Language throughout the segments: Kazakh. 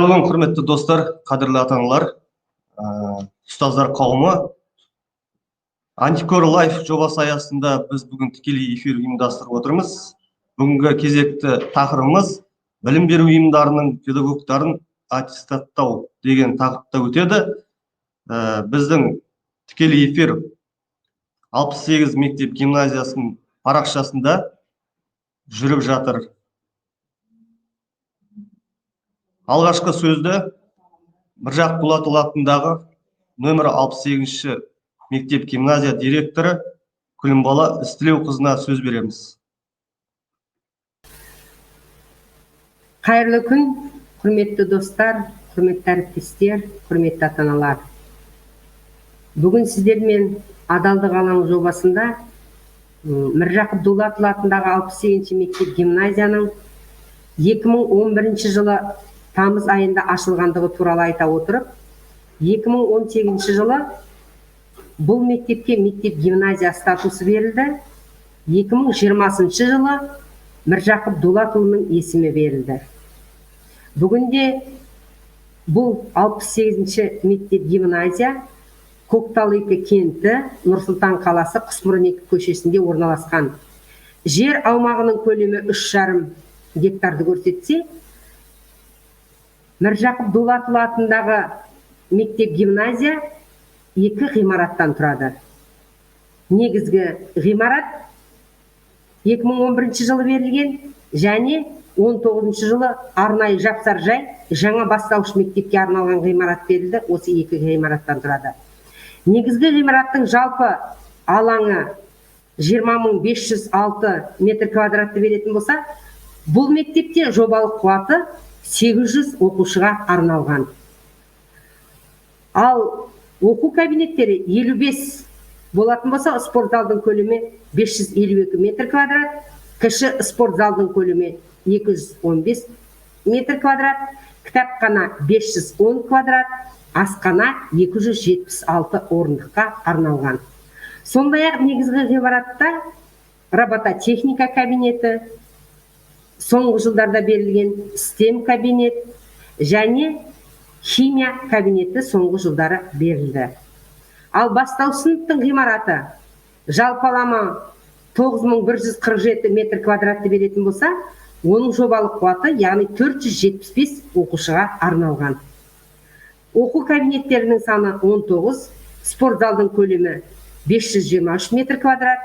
Қайырлы күн, құрметті достар, қадірлі ата-аналар, ұстаздар қауымы. Антикор Лайф жобасы аясында біз бүгін тікелей эфир ұйымдастырып отырмыз. Бүгінгі кезекті тақырыбымыз білім беру ұйымдарының педагогтарын аттестаттау деген тақырыпта өтеді. Біздің тікелей эфир 68 мектеп гимназиясының парақшасында жүріп жатыр. Алғашқы сөзді Міржақып Дулатұлы атындағы нөмірі 68-ші мектеп гимназия директоры Күлімбала Ізтілеуқызына сөз береміз. Қайырлы күн, құрметті достар, құрметті әріптестер, құрметті ата-аналар. Бүгін сіздермен Адалдық алаңы жобасында Міржақып Дулатұлы атындағы 68-ші мектеп гимназияның 2011 жылы тамыз айында ашылғандығы туралы айта отырып, 2018 жылы бұл мектепке мектеп гимназия статусы берілді. 2020 жылы Міржақып Дулатұлының есімі берілді. Бүгінде бұл 68-ші мектеп гимназия Көктал 2 кенті, Нұр-Сұлтан қаласы Құсмұрын 2 көшесінде орналасқан. Жер аумағының көлемі 3,5 гектарды көрсетсе, Міржақып Дулатұлы атындағы мектеп гимназия екі ғимараттан тұрады. Негізгі ғимарат 2011 жылы берілген және 19 жылы арнайы жапсар жай жаңа бастауыш мектепке арналған ғимарат берілді. Осы екі ғимараттан тұрады. Негізгі ғимараттың жалпы алаңы 20 506 метр квадратты беретін болса, бұл мектепте жобалық қуаты 800 оқушыға арналған. Ал оқу кабинеттері 55 болатын болса, спорт залдың көлемі 552 метр квадрат, кіші спорт залдың көлемі 215 метр квадрат, кітапхана 510 квадрат, асхана 276 орындыққа арналған. Сондай-ақ негізгі ғимаратта робототехника кабинеті, соңғы жылдарда берілген STEM кабинет және химия кабинеті соңғы жылдары берілді. Ал бастауыш сыныптың ғимараты жалпылама 9147 метр квадратты беретін болса, оның жобалық қуаты, яғни 475 оқушыға арналған. Оқу кабинеттерінің саны 19, спорт залдың көлемі 523 метр квадрат,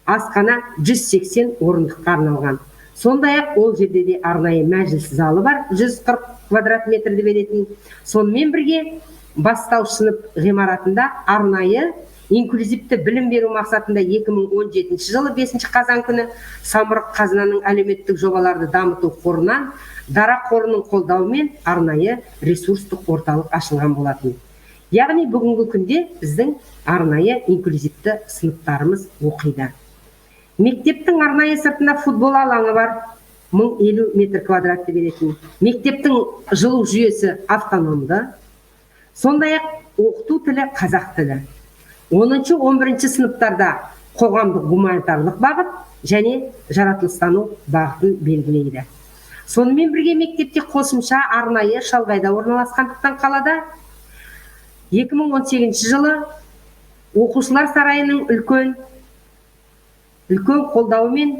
асхана 180 орындыққа арналған. Сондай-ақ ол жерде де арнайы мәжіліс залы бар, 140 квадрат метрді беретін. Сонымен бірге бастауыш сынып ғимаратында арнайы инклюзивті білім беру мақсатында 2017 жылы 5 қазан күні Самұрық қазынаның әлеуметтік жобаларды дамыту қорынан Дара қорының қолдауымен арнайы ресурстық орталық ашылған болатын. Яғни бүгінгі күнде біздің арнайы инклюзивті сыныптарымыз оқиды. Мектептің арнайы сыртында футбол алаңы бар, 1050 метр квадратты беретін. Мектептің жылу жүйесі автономды. Сондай-ақ оқыту тілі қазақ тілі. 10-11 сыныптарда қоғамдық гуманитарлық бағыт және жаратылыстану бағытын белгілейді. Сонымен бірге мектепте қосымша арнайы шалғайда орналасқандықтан қалада 2018 жылы оқушылар сарайының үлкен үлкен қолдауымен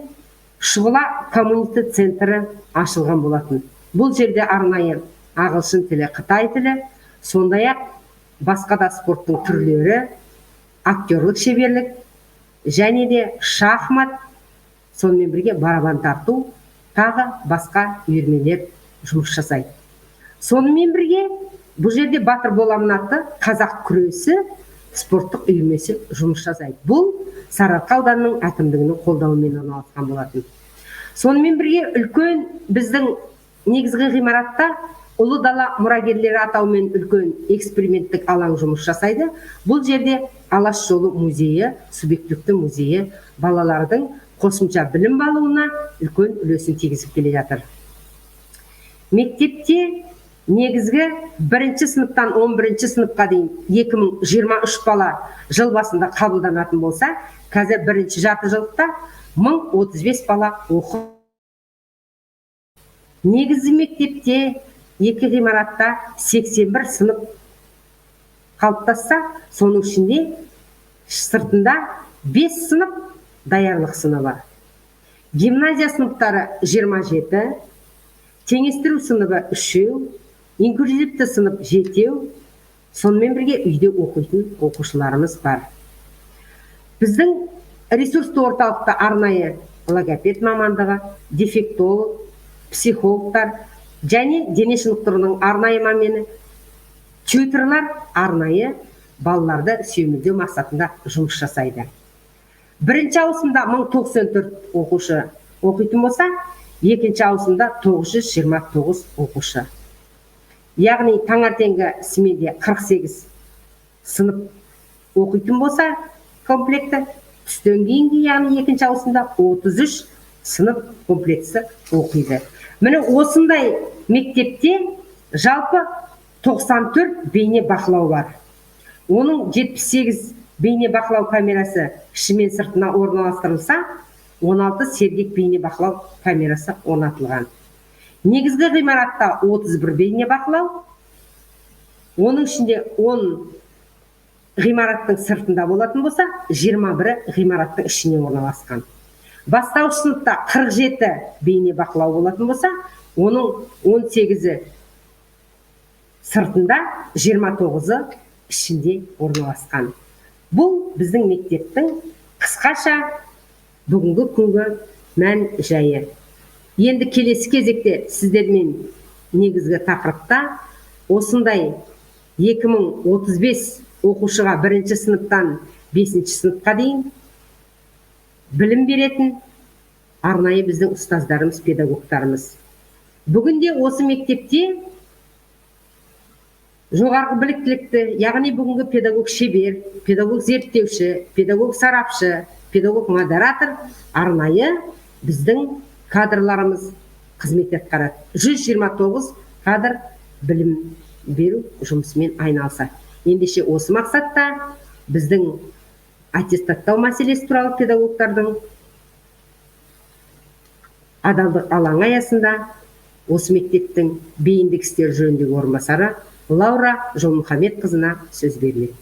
Шұғыла коммунити центрі ашылған болатын. Бұл жерде арнайы ағылшын тілі, қытай тілі, сондай-ақ басқа да спорттың түрлері, актерлік шеберлік және де шахмат, сонымен бірге барабан тарту, тағы басқа үйірмелер жұмыс жасайды. Сонымен бірге бұл жерде Батыр боламын атты қазақ күресі спорттық үйірмесі жұмыс жасайды. Бұл Сарыарқа ауданының әкімдігінің қолдауымен орналасқан болатын. Сонымен бірге үлкен біздің негізгі ғимаратта Ұлы дала мұрагерлері атауымен үлкен эксперименттік алаң жұмыс жасайды. Бұл жерде Алаш жолы музейі, субъективті музейі балалардың қосымша білім алуына үлкен үлесін тигізіп келе жатыр. Мектепте негізгі бірінші сыныптан 11 сыныпқа дейін 2023 бала жыл басында қабылданатын болса, қазір бірінші жарты жылдықта 1035 бала оқы. Негізгі мектепте Екі ғимаратта 81 сынып қалыптасса, соның ішінде сыртында 5 сынып даярлық сыныбы. Гимназия сыныптары 27, теңестіру сыныбы 3, инклюзивті сынып 7, сонымен бірге үйде оқитын оқушыларымыз бар. Біздің ресурсты орталықта арнайы логопед мамандығы, дефектолог, психологтар және дене шынықтыруының арнайы маманы, тьюторлар арнайы балаларды сүйемелдеу мақсатында жұмыс жасайды. Бірінші ауысымда 1094 оқушы оқитын болса, екінші ауысымда 929 оқушы. Яғни таңертеңгі сменде 48 сынып оқитын болса, комплекті, түстен кейінгі, яғни екінші ауысымда 33 сынып комплексі оқиды. Міне осындай мектепте жалпы 94 бейне бақылау бар. Оның 78 бейне бақылау камерасы іші мен сыртына орналастырылса, 16 сергек бейне бақылау камерасы орнатылған. Негізгі ғимаратта 31 бейне бақылау, оның ішінде 10 ғимараттың сыртында болатын болса, 21-і ғимараттың ішіне орналасқан. Бастауыш сыныпта 47 бейне бақылау болатын болса, оның 18-і сыртында, 29-ы ішінде орналасқан. Бұл біздің мектептің қысқаша бүгінгі күнгі мән жайы. Енді келесі кезекте сіздермен негізгі тақырыпта осындай 2035 оқушыға бірінші сыныптан 5-ші сыныпқа дейін білім беретін арнайы біздің ұстаздарымыз, педагогтарымыз. Бүгінде осы мектепте жоғарғы біліктілікті, яғни бүгінгі педагог шебер, педагог зерттеуші, педагог сарапшы, педагог модератор арнайы біздің кадрларымыз қызмет атқарады. 129 кадр білім беру жұмысымен айналысады. Ендеше осы мақсатта біздің аттестаттау мәселесі туралы педагогтардың адалдық алаңы аясында осы мектептің бейіндік істер жөніндегі орынбасары Лаура Жолмұхамедқызына сөз беріледі.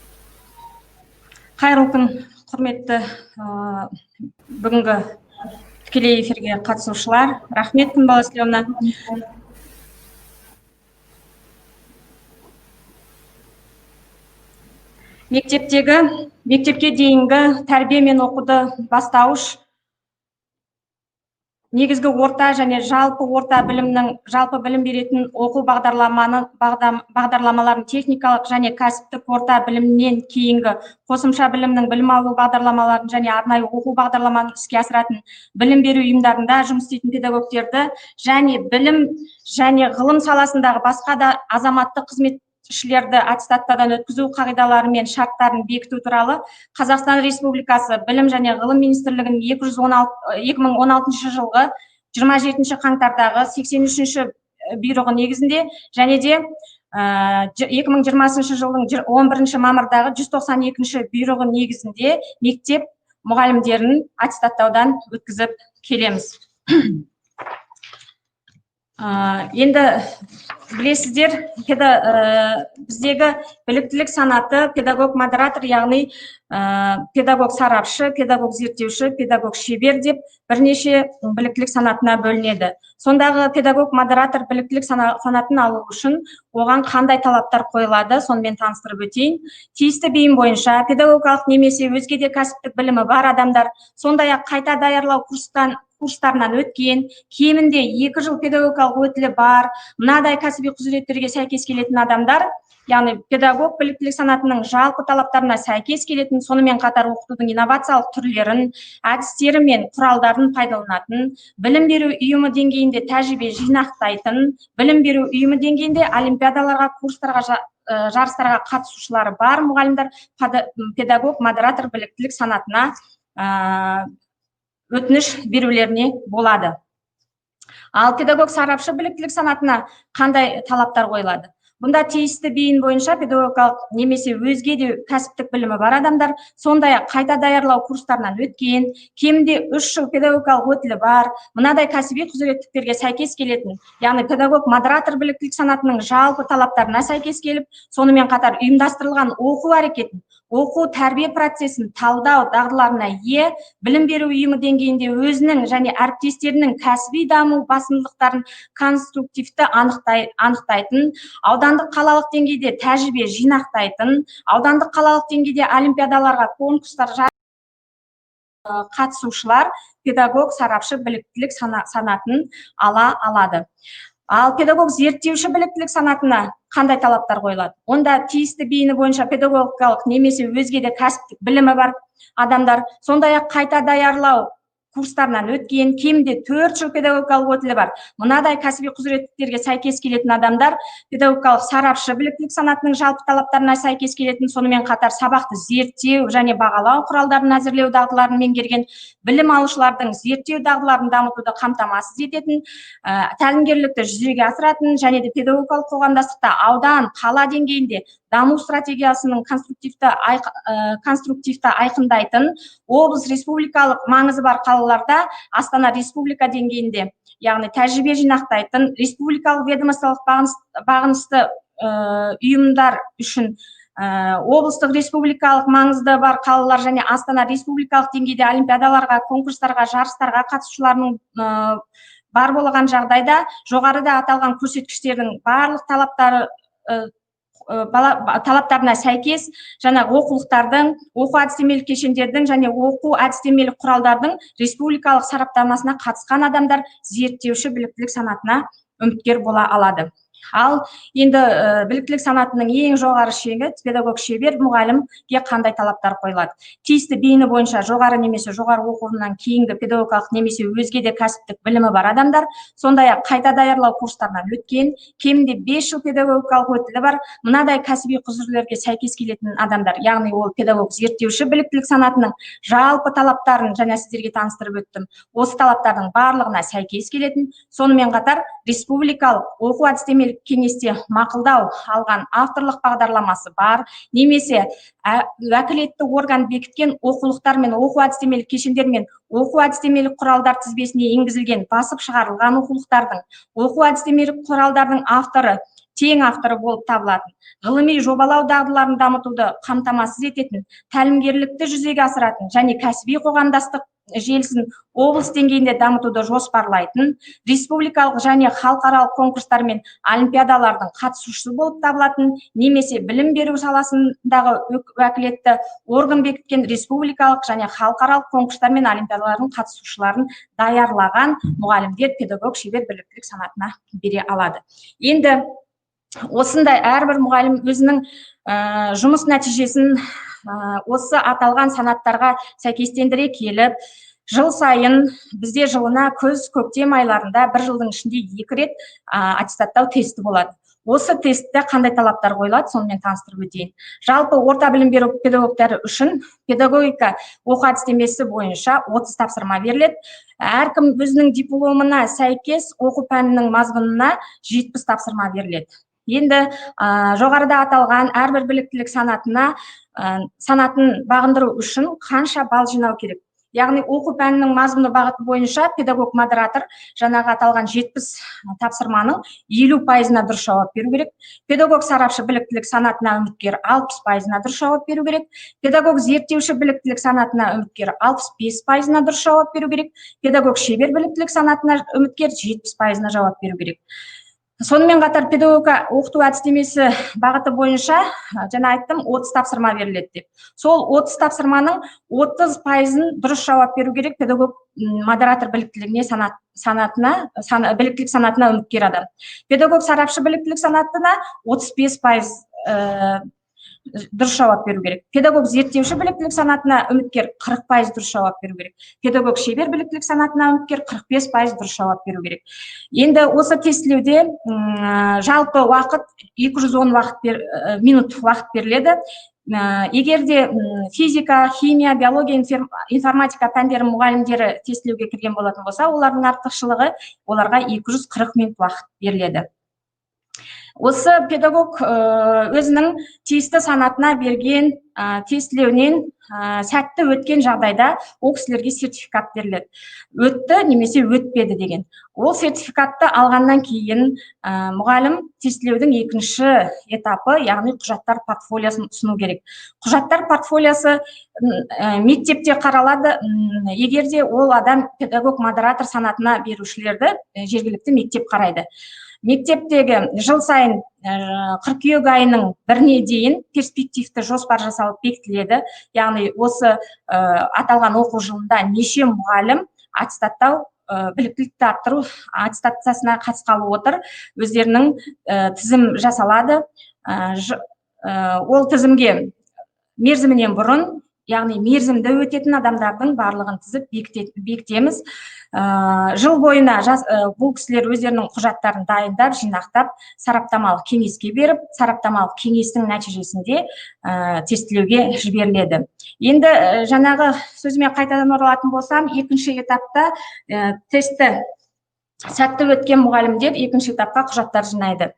Қайырлы күн, құрметті бүгінгі тікелей эфирге қатысушылар. Рахмет, Күнбала Васильевна. Мектепке дейінгі тәрбие мен оқуды бастауыш негізгі орта және жалпы орта білімнің жалпы білім беретін оқу бағдарламаларын техникалық және кәсіптік орта білімнен кейінгі қосымша білімнің білім алу бағдарламаларын және арнайы оқу бағдарламаларын іске асыратын білім беру ұйымдарында жұмыс істейтін педагогтерді және білім және ғылым саласындағы басқа да азаматтық қызметшілерді аттестаттаудан өткізу қағидалары мен шарттарын бекіту туралы Қазақстан Республикасы Білім және ғылым министрлігінің 2016 жылғы 27 қаңтардағы 83-ші бұйрығы негізінде және де 2020 жылдың 11 мамырдағы 192-ші бұйрығы негізінде мектеп мұғалімдерін аттестаттаудан өткізіп келеміз. Енді білесіздер, біздегі біліктілік санаты педагог-модератор, яғни педагог сарапшы, педагог зерттеуші, педагог шебер деп бірнеше біліктілік санатына бөлінеді. Сондағы педагог-модератор біліктілік санатын алу үшін оған қандай талаптар қойылады, сонымен таныстырып өтейін. Тиісті бейім бойынша педагогикалық немесе өзге де кәсіптік білімі бар адамдар, сондай-ақ қайта даярлау курстарынан өткен, кемінде 2 жыл педагогикалық өтілі бар, мынадай кәсіби құзыреттерге сәйкес келетін адамдар, яғни педагог біліктілік санатының жалпы талаптарына сәйкес келетін, сонымен қатар оқытудың инновациялық түрлерін, әдістері мен құралдарын пайдаланатын, білім беру ұйымы деңгейінде тәжірибе жинақтайтын, білім беру ұйымы деңгейінде олимпиадаларға, курстарға, жарыстарға қатысушылары бар мұғалімдер педагог модератор біліктілік санатына өтініш берулеріне болады. Ал педагог сарапшы біліктілік санатына қандай талаптар қойылады? Бұнда тиісті бейін бойынша педагогикалық немесе өзге де кәсіптік білімі бар адамдар, сондай-ақ қайта даярлау курстарынан өткен, кемінде 3 жыл педагогикалық өтілі бар, мынадай кәсіби құзыреттіктерге сәйкес келетін, яғни педагог модератор біліктілік санатының жалпы талаптарына сәйкес келіп, сонымен қатар ұйымдастырылған оқу әрекетін, оқу тәрбие процесін талдау дағдыларына ие, білім беру ұйымы деңгейінде өзінің және әріптестерінің кәсіби даму басымдықтарын конструктивті анықтайтын, аудандық, қалалық деңгейде тәжірибе жинақтайтын, аудандық, қалалық деңгейде олимпиадаларға, конкурстар қатысушылар педагог сарапшы біліктілік санатын ала алады. Ал педагог зерттеуші біліктілік санатына қандай талаптар қойылады? Онда тиісті бейіні бойынша педагогикалық немесе өзге де кәсіптік білімі бар адамдар, сондай ақ қайта даярлау курстарынан өткен, кемінде 4 жыл педагогикалық өтілі бар, мынадай кәсіби құзыреттіктерге сәйкес келетін адамдар педагогикалық сарапшы біліктілік санатының жалпы талаптарына сәйкес келетін, сонымен қатар сабақты зерттеу және бағалау құралдарын әзірлеу дағдыларын меңгерген, білім алушылардың зерттеу дағдыларын дамытуды қамтамасыз ететін, тәлімгерлікті жүзеге асыратын және де педагогикалық қоғамдастықта аудан, қала деңгейінде даму стратегиясының конструктивті айқындайтын, облыс, республикалық маңызы бар қалаларда, астана, республика деңгейінде, яғни тәжірибе жинақтайтын, республикалық, ведомстволық бағынысты ұйымдар үшін облыстық, республикалық маңызды бар қалалар және астана, республикалық деңгейде олимпиадаларға, конкурстарға, жарыстарға қатысушыларының бар болған жағдайда жоғарыда аталған көрсеткіштердің барлық талаптары талаптарына сәйкес жаңағы оқулықтардың, оқу әдістемелік кешендердің және оқу әдістемелік құралдардың республикалық сараптамасына қатысқан адамдар зерттеуші біліктілік санатына үміткер бола алады. Ал енді біліктілік санатының ең жоғары шегі, педагог шебер мұғалімге қандай талаптар қойылады? Тиісті бейіні бойынша жоғары немесе жоғары оқу орнынан кейінгі педагогикалық немесе өзге де кәсіптік білімі бар адамдар, сондай ақ қайта даярлау курстарынан өткен, кемінде 5 жыл педагогикалық өтілі бар, мынадай кәсіби құзырлерге сәйкес келетін адамдар, яғни ол педагог зерттеуші біліктілік санатының жалпы талаптарын жаңа сіздерге таныстырып өттім, осы талаптардың барлығына сәйкес келетін, сонымен қатар республикалық оқу әдістемелік кеңесте мақұлдау алған авторлық бағдарламасы бар немесе уәкілетті орган бекіткен оқулықтар мен оқу әдістемелік кешендер мен оқу әдістемелік құралдар тізбесіне енгізілген басып шығарылған оқулықтардың, оқу әдістемелік құралдардың авторы, тең авторы болып табылатын, ғылыми жобалау дағдыларын дамытуды қамтамасыз ететін, тәлімгерлікті жүзеге асыратын және кәсіби қоғамдастық желісін облыс деңгейінде дамытуды жоспарлайтын, республикалық және халықаралық конкурстар мен олимпиадалардың қатысушысы болып табылатын немесе білім беру саласындағы уәкілетті орган бекіткен республикалық және халықаралық конкурстар мен олимпиадалардың қатысушыларын даярлаған мұғалімдер педагог шебер біліктілік санатына бере алады. Енді осындай әрбір мұғалім өзінің жұмыс нәтижесін осы аталған санаттарға сәйкестендіре келіп, жыл сайын бізде жылына күз, көктем айларында бір жылдың ішінде екі рет аттестаттау тесті болады. Осы тестте қандай талаптар қойылады, сонымен таныстырып өтейін. Жалпы орта білім беру педагогтары үшін педагогика оқу әдістемесі бойынша 30 тапсырма беріледі. Әркім өзінің дипломына сәйкес оқу пәнінің мазмұнына 70 тапсырма беріледі. Енді жоғарыда аталған әрбір біліктілік санатын бағындыру үшін қанша балл жинау керек? Яғни оқу пәнінің мазмұны бағыты бойынша педагог модератор жаңағы аталған 70 тапсырманың 50%-ына дұрыс жауап беру керек. Педагог сарапшы біліктілік санатына үміткер 60%-ына дұрыс жауап беру керек. Педагог зерттеуші біліктілік санатына үміткер 65%-ына дұрыс жауап беру керек. Педагог шебер біліктілік санатына үміткер 70%-ына жауап беру керек. Сонымен қатар педагогика оқыту әдістемесі бағыты бойынша жаңа айттым, 30 тапсырма беріледі деп. Сол 30 тапсырманың 30%-ын дұрыс жауап беру керек педагог модератор біліктілігіне санатына біліктілік санатына үміткер адам. Педагог сарапшы біліктілік санатына 35% дұрыс жауап беру керек. Педагог зерттеуші біліктілік санатына үміткер 40% дұрыс жауап беру керек. Педагог шебер біліктілік санатына үміткер 45% дұрыс жауап беру керек. Енді осы тестілеуде жалпы уақыт 210 минут уақыт беріледі. Егер де физика, химия, биология, информатика пәндері мұғалімдері тестілеуге кірген болатын болса, олардың артықшылығы, оларға 240 минут уақыт беріледі. Осы педагог өзінің тиісті санатына берген тестілеуінен сәтті өткен жағдайда ол кісілерге сертификат беріледі, өтті немесе өтпеді деген. Ол сертификатты алғаннан кейін мұғалім тестілеудің екінші этапы, яғни құжаттар портфолиосын ұсыну керек. Құжаттар портфолиосы мектепте қаралады. Егер де ол адам педагог модератор санатына берушілерді жергілікті мектеп қарайды. Мектептегі жыл сайын қыркүйек айының 1-іне дейін перспективті жоспар жасалып бекітіледі, яғни осы аталған оқу жылында неше мұғалім аттестаттау, біліктілікті арттыру аттестациясына қатысқалы отыр, өздерінің тізім жасалады. Ол тізімге мерзімінен бұрын, яғни мерзімді өтетін адамдардың барлығын тізіп бекітеміз. Жыл бойына бұл кісілер өздерінің құжаттарын дайындап, жинақтап, сараптамалық кеңеске беріп, сараптамалық кеңестің нәтижесінде тестілеуге жіберіледі. Енді жаңағы сөзіме қайтадан оралатын болсам, екінші этапта тестті сәтті өткен мұғалімдер екінші этапқа құжаттар жинайды.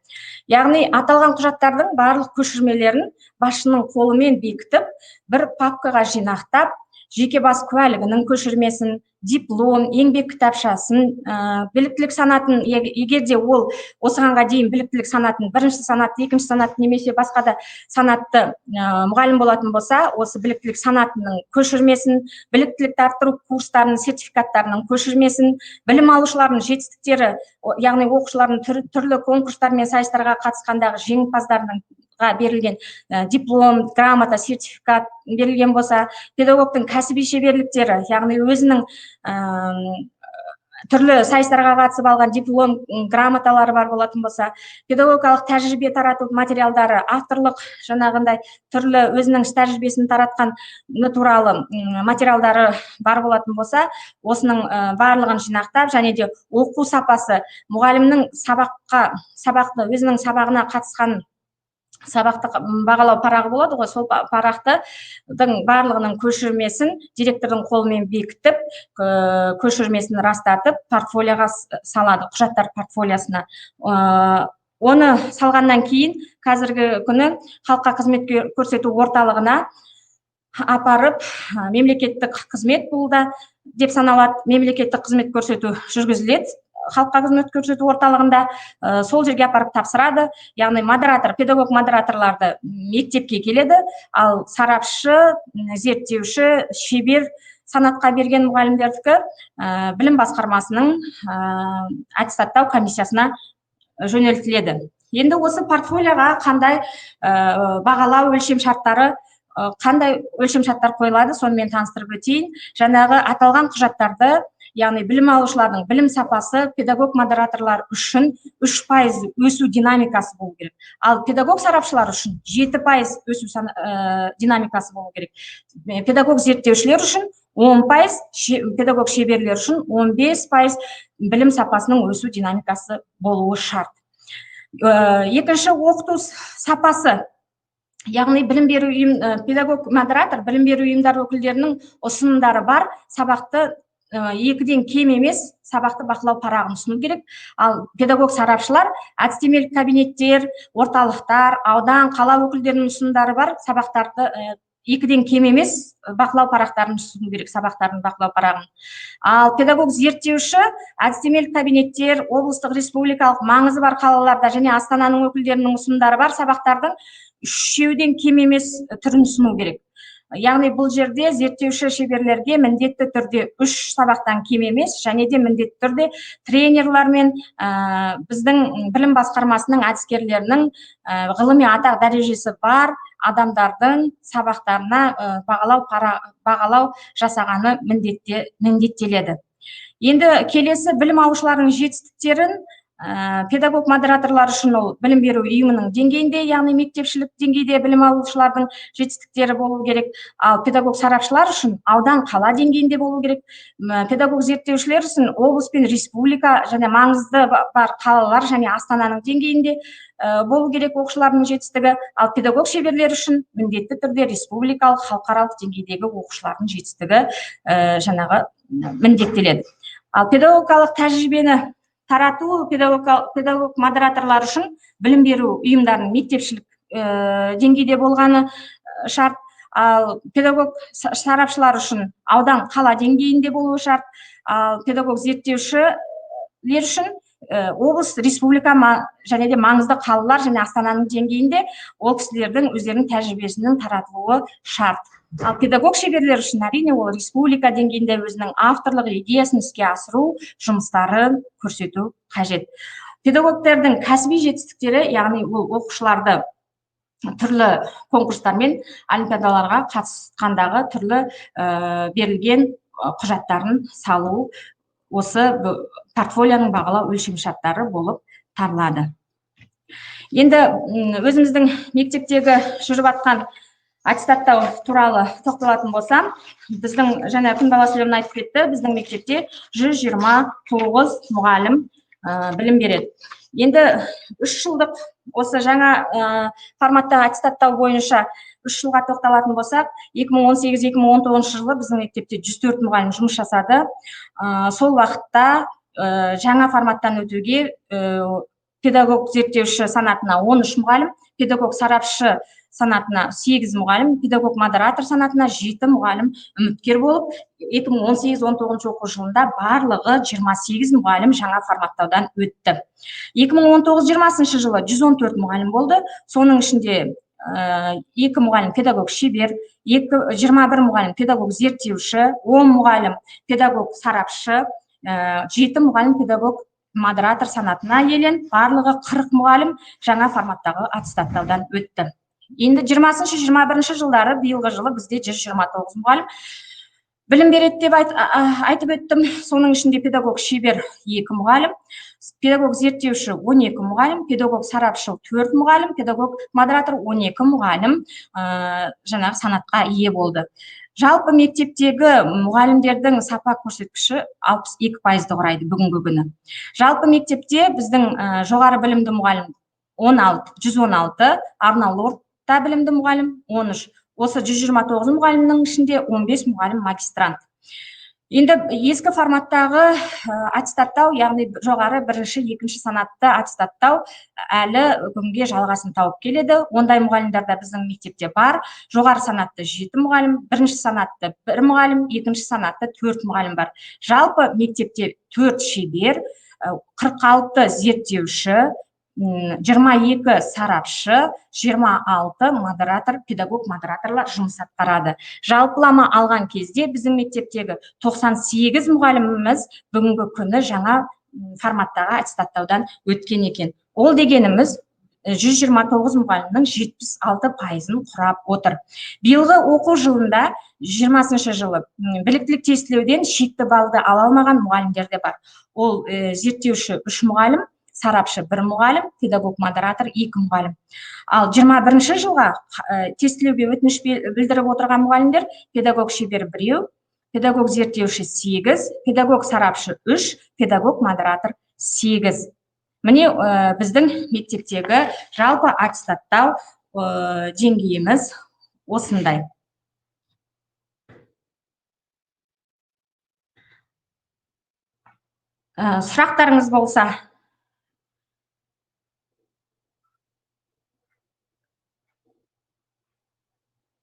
Яғни аталған құжаттардың барлық көшірмелерін басшының қолымен бекітіп, бір папкаға жинақтап, жеке бас куәлігінің көшірмесін, диплом, еңбек кітапшасын, біліктілік санатын, егер де ол осығанға дейін біліктілік санатын, бірінші санат, екінші санат немесе басқа да санатты мұғалім болатын болса, осы біліктілік санатының көшірмесін, біліктілікті арттыру курстарының сертификаттарының көшірмесін, білім алушылардың жетістіктері, яғни оқушылардың түрлі конкурстар мен сайыстарға қатысқандағы жеңімпаздарының берілген диплом, грамота, сертификат берілген болса, педагогтың кәсіби шеберліктері, яғни өзінің түрлі сайыстарға қатысып алған диплом, грамоталары бар болатын болса, педагогикалық тәжірибе тарату материалдары, авторлық жаңағындай түрлі өзінің іс тәжірибесін таратқан туралы материалдары бар болатын болса, осының барлығын жинақтап, және де оқу сапасы, мұғалімнің сабақты өзінің сабағына қатысқан сабақты бағалау парағы болады ғой, сол парақтың барлығының көшірмесін директордың қолымен бекітіп, көшірмесін растатып, портфолиоға салады, құжаттар портфолиосына. Оны салғаннан кейін қазіргі күні халыққа қызмет көрсету орталығына апарып, мемлекеттік қызмет бұл да деп саналады, мемлекеттік қызмет көрсету жүргізіледі халыққа қызмет көрсету орталығында, сол жерге апарып тапсырады. Яғни модератор, педагог модераторларды мектепке келеді, ал сарапшы, зерттеуші, шебер санатқа берген мұғалімдердікі білім басқармасының аттестаттау комиссиясына жөнелтіледі. Енді осы портфолиоға қандай бағалау өлшем шарттары, қандай өлшем шарттар қойылады, сонымен таныстырып өтейін. Жаңағы аталған құжаттарды, яғни білім алушылардың білім сапасы педагог модераторлар үшін 3% өсу динамикасы болу керек, ал педагог сарапшылар үшін 7% өсу динамикасы болу керек, педагог зерттеушілер үшін 10%, педагог шеберлер үшін 15% білім сапасының өсу динамикасы болуы шарт. Екінші оқыту сапасы, яғни білім беру ұйым, педагог модератор білім беру ұйымдары өкілдерінің ұсынымдары бар сабақты 2-ден кем емес сабақты бақылау парағын ұсыну керек, ал педагог сарапшылар әдістемелік кабинеттер, орталықтар, аудан, қала өкілдерінің ұсынымдары бар сабақтарды 2-ден кем емес бақылау парақтарын ұсыну керек, сабақтардың бақылау парағын. Ал педагог зерттеуші әдістемелік кабинеттер, облыстық, республикалық маңызы бар қалаларда және астананың өкілдерінің ұсынымдары бар сабақтардың 3-ден кем емес түрін ұсыну керек. Яғни бұл жерде зерттеуші шеберлерге міндетті түрде 3 сабақтан кем емес және де міндетті түрде тренерлар мен біздің білім басқармасының әдіскерлерінің, ғылыми атақ дәрежесі бар адамдардың сабақтарына бағалау жасағаны міндеттеледі. Енді келесі білім алушылардың жетістіктерін, педагог модераторлар үшін ол білім беру ұйымының деңгейінде, яғни мектепшілік деңгейде білім алушылардың жетістіктері болу керек, ал педагог сарапшылар үшін аудан, қала деңгейінде болу керек, педагог зерттеушілер үшін облыс пен республика және маңызды бар қалалар және астананың деңгейінде болу керек оқушылардың жетістігі, ал педагог шеберлер үшін міндетті түрде республикалық, халықаралық деңгейдегі оқушылардың жетістігі жаңағы міндеттеледі. Ал педагогикалық тәжірибені Тарату педагог модераторлар үшін білім беру ұйымдарының мектепшілік деңгейде болғаны шарт. Ал педагог сарапшылар үшін аудан, қала деңгейінде болуы шарт. Ал педагог зерттеушілер үшін облыс, республика және де маңызды қалалар және астананың деңгейінде ол кісілердің өздерінің тәжірибесінің таратылуы шарт. Ал педагог шеберлер үшін әрине ол республика деңгейінде өзінің авторлық идеясын іске асыру жұмыстарын көрсету қажет. Педагогтердің кәсіби жетістіктері, яғни ол оқушыларды түрлі конкурстар мен олимпиадаларға қатысқандағы түрлі берілген құжаттарын салу осы портфолионың бағалау өлшемшарттары болып табылады. Енді өзіміздің мектептегі жүріп жатқан аттестаттау туралы тоқталатын болсам, біздің жаңа Күнбала Сүлеймен айтып кетті, біздің мектепте 129 мұғалім білім береді. Енді 3 жылдық осы жаңа форматтағы аттестаттау бойынша 3 жылға тоқталатын болсақ, 2018-2019 жылы біздің мектепте 104 мұғалім жұмыс жасады. Сол уақытта жаңа форматтан өтуге педагог зерттеуші санатына 13 мұғалім, педагог сарапшы санатына 8 мұғалім, педагог модератор санатына 7 мұғалім үміткер болып, 2018-19 оқу жылында барлығы 28 мұғалім жаңа форматтаудан өтті. 2019-20 жылы 114 мұғалім болды, соның ішінде 2 мұғалім педагог шебер, 21 мұғалім педагог зерттеуші, 10 мұғалім педагог сарапшы, 7 мұғалім педагог модератор санатына иеленіп, барлығы 40 мұғалім жаңа форматтағы аттестаттаудан өтті. Енді 20-21 жылдары биылғы жылы бізде 129 мұғалім білім береді деп айтып өттім. Соның ішінде педагог шебер 2 мұғалім, педагог зерттеуші 12 мұғалім, педагог сарапшы 4 мұғалім, педагог модератор 12 мұғалім жаңағы санатқа ие болды. Жалпы мектептегі мұғалімдердің сапа көрсеткіші 62%-ды құрайды бүгінгі күні. Жалпы мектепте біздің жоғары білімді мұғалім 116, арнаулы орта білімді мұғалім 13. Осы 129 мұғалімнің ішінде 15 мұғалім магистрант. Енді ескі форматтағы аттестаттау, яғни жоғары бірінші, екінші санатты аттестаттау әлі күнге жалғасын тауып келеді. Ондай мұғалімдер де біздің мектепте бар. Жоғары санатты 7 мұғалім, бірінші санатты 1 мұғалім, екінші санатты 4 мұғалім бар. Жалпы мектепте 4 шебер, 46 зерттеуші, 22 сарапшы, 26 модератор, педагог модераторлар жұмыс атқарады. Жалпылама алған кезде біздің мектептегі 98 мұғаліміміз бүгінгі күні жаңа форматтағы аттестаттаудан өткен екен. Ол дегеніміз 129 мұғалімнің 76%-ын құрап отыр. Биылғы оқу жылында 20 жылы біліктілік тестілеуден шекті баллды ала алмаған мұғалімдер де бар. Ол зерттеуші 3 мұғалім, сарапшы 1 мұғалім, педагог модератор 2 мұғалім. Ал 21 жылға тестілеуге өтініш білдіріп отырған мұғалімдер педагог шебер 1, педагог зерттеуші 8, педагог сарапшы 3, педагог модератор 8. Міне біздің мектептегі жалпы аттестаттау деңгейіміз осындай. Сұрақтарыңыз болса.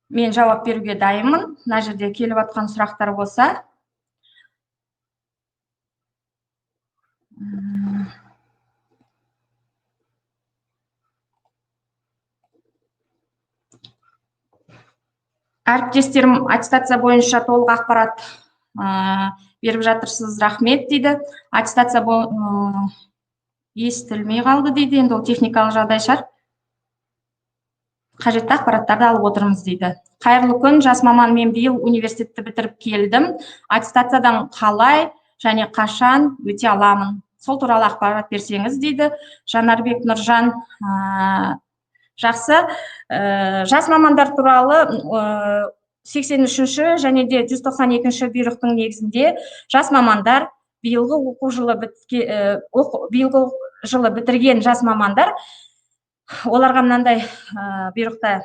Мен жауап беруге дайынмын. Мына жерде келіп атқан сұрақтар болса. Әріптестерім аттестация бойынша толық ақпарат беріп жатырсыз, рахмет дейді. Аттестация естілмей қалды дейді, енді ол техникалық жағдай шығар. Қажетті ақпараттарды алып отырмыз дейді. Қайырлы күн, жас маман, мен биыл университетті бітіріп келдім. Аттестациядан қалай және қашан өте аламын? Сол туралы ақпарат берсеңіз дейді. Жанарбек Нұржан, жақсы. Жас мамандар туралы 83-ші және де 192-ші бұйрықтың негізінде жас мамандар биылғы оқу жылы биылғы жылы бітірген жас мамандар, оларға мынандай бұйрықта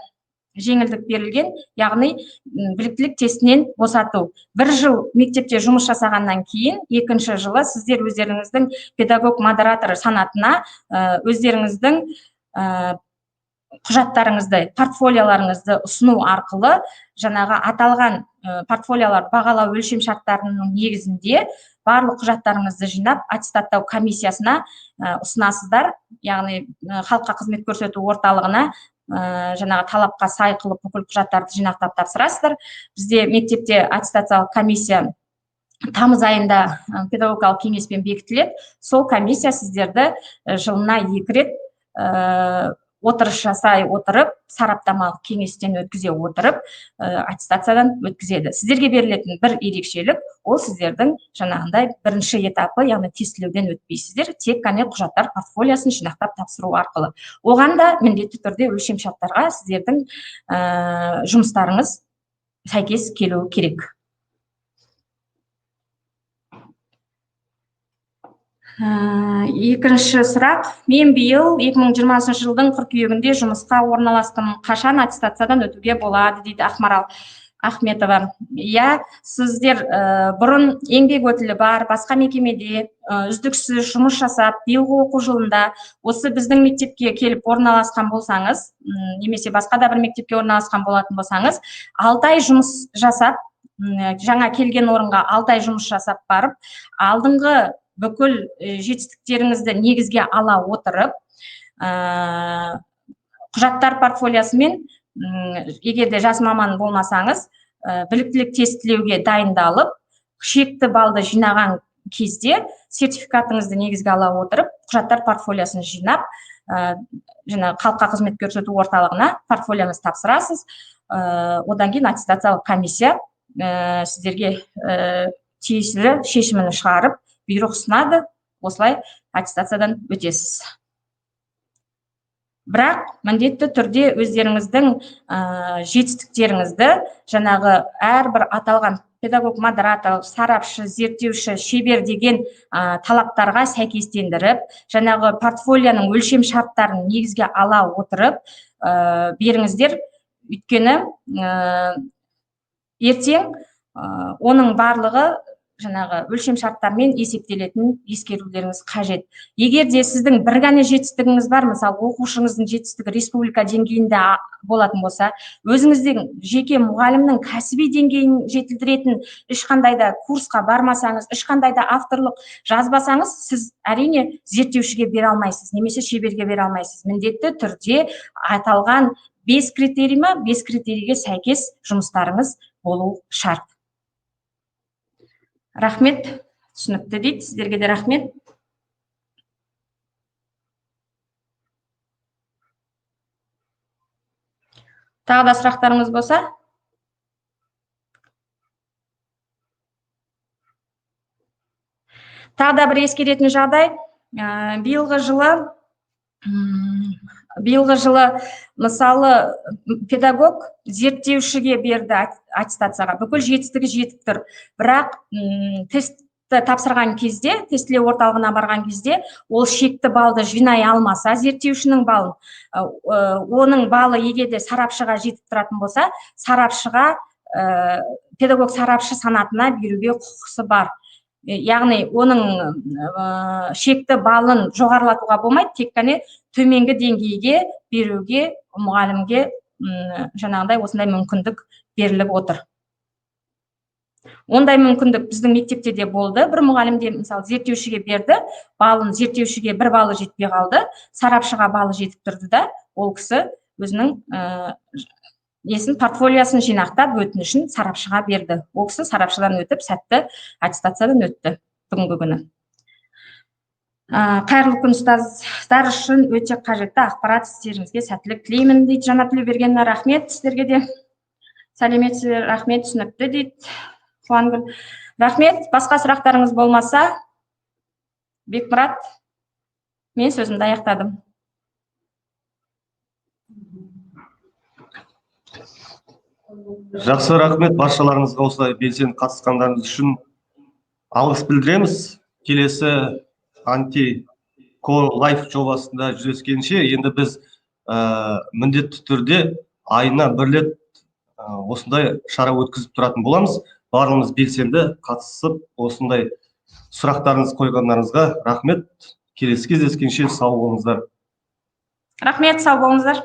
жеңілдік берілген, яғни біліктілік тестінен босату. Бір жыл мектепте жұмыс жасағаннан кейін екінші жылы сіздер өздеріңіздің педагог модератор санатына өздеріңіздің құжаттарыңызды, портфолиоларыңызды ұсыну арқылы жаңағы аталған портфолиолар бағалау өлшем шарттарының негізінде барлық құжаттарыңызды жинап аттестаттау комиссиясына ұсынасыздар, яғни халыққа қызмет көрсету орталығына жаңағы талапқа сай қылып бүкіл құжаттарды жинақтап тапсырасыздар. Бізде мектепте аттестациялық комиссия тамыз айында педагогикалық кеңеспен бекітіледі. Сол комиссия сіздерді жылына 2 рет отырыс жасай отырып, сараптамалық кеңестен өткізе отырып, аттестациядан өткізеді. Сіздерге берілетін бір ерекшелік, ол сіздердің жаңағындай бірінші этапы, яғни тестілеуден өтпейсіздер, тек қана құжаттар портфолиосын жинақтап тапсыру арқылы. Оған да міндетті түрде өлшем шарттарға сіздердің жұмыстарыңыз сәйкес келуі керек. Екінші сұрақ. Мен биыл 2020 жылдың қыркүйегінде жұмысқа орналастым. Қашан аттестациядан өтуге болады, дейді Ақмарал Ахметова. Иә, сіздер бұрын еңбек өтілі бар, басқа мекемеде үздіксіз жұмыс жасап, биылғы оқу жылында осы біздің мектепке келіп орналасқан болсаңыз, немесе басқа да бір мектепке орналасқан болатын болсаңыз, 6 ай жұмыс жасап, жаңа келген орынға 6 ай жұмыс жасап барып, алдыңғы бүкіл жетістіктеріңізді негізге ала отырып, құжаттар портфолиосымен, егер де жас маман болмасаңыз, біліктілік тестілеуге дайындалып, шекті балды жинаған кезде сертификатыңызды негізге ала отырып, құжаттар портфолиосын жинап, жаңағы халыққа қызмет көрсету орталығына портфолионызды тапсырасыз. Одан кейін аттестациялық комиссия сіздерге тиесілі шешімін шығарып, бұйрық ұсынады, осылай аттестациядан өтесіз. Бірақ міндетті түрде өздеріңіздің жетістіктеріңізді жаңағы әрбір аталған педагог, модератор, сарапшы, зерттеуші, шебер деген талаптарға сәйкестендіріп, жаңағы портфолионың өлшем шарттарын негізге ала отырып, беріңіздер. Өйткені ертең оның барлығы жаңағы өлшем шарттармен есептелетін ескерулеріңіз қажет. Егер де сіздің бір ғана жетістігіңіз бар, мысалы оқушыңыздың жетістігі республика деңгейінде болатын болса, өзіңіздің жеке мұғалімнің кәсіби деңгейін жетілдіретін ешқандай да курсқа бармасаңыз, ешқандай да авторлық жазбасаңыз, сіз әрине зерттеушіге бере алмайсыз, немесе шеберге бере алмайсыз. Міндетті түрде аталған 5 критерий ма, 5 критерийге сәйкес жұмыстарыңыз болу шарт. Рахмет, түсінікті дейді, сіздерге де рахмет. Тағы да сұрақтарыңыз болса? Тағы да бір ескеретін жағдай, биылғы жылы мысалы педагог зерттеушіге берді аттестацияға, бүкіл жетістігі жетіп тұр. Бірақ тестті тапсырған кезде, тестілеу орталығына барған кезде ол шекті балды жинай алмаса, зерттеушінің балын, оның балы егер де сарапшыға жетіп тұратын болса, сарапшыға, педагог сарапшы санатына беруге құқысы бар. Яғни оның шекті балын жоғарылатуға болмайды, тек қана төменгі деңгейге беруге мұғалімге, жаңағыдай осындай мүмкіндік беріліп отыр. Ондай мүмкіндік біздің мектепте де болды. Бір мұғалім де мысалы зерттеушіге берді, балын зерттеушіге бір балы жетпей қалды, сарапшыға балы жетіп тұрды да, ол кісі өзінің несін, портфолиосын жинақтап өтінішін сарапшыға берді. Ол кісі сарапшыдан өтіп, сәтті аттестациядан өтті бүгінгі күні. Қайырлы күн, ұстаздар үшін өте қажетті ақпарат, істеріңізге сәттілік тілеймін дейді Жанат Тілеубергенова. Рахмет сіздерге де. Сәлеметсіздер, рахмет, түсінікті дейді Қуангүл. Рахмет, басқа сұрақтарыңыз болмаса, Бекмұрат, мен сөзімді аяқтадым. Жақсы, рахмет баршаларыңызға осылай белсенді қатысқандарыңыз үшін алғыс білдіреміз. Келесі анти-ко лайф жобасында жүздескенше енді біз міндетті түрде Айына бір рет осындай шара өткізіп тұратын боламыз. Барлығымыз белсенді қатысып, осындай сұрақтарыңыз қойғандарыңызға рахмет. Келесі кездескенше сау болыңыздар. Рахмет, сау болыңыздар.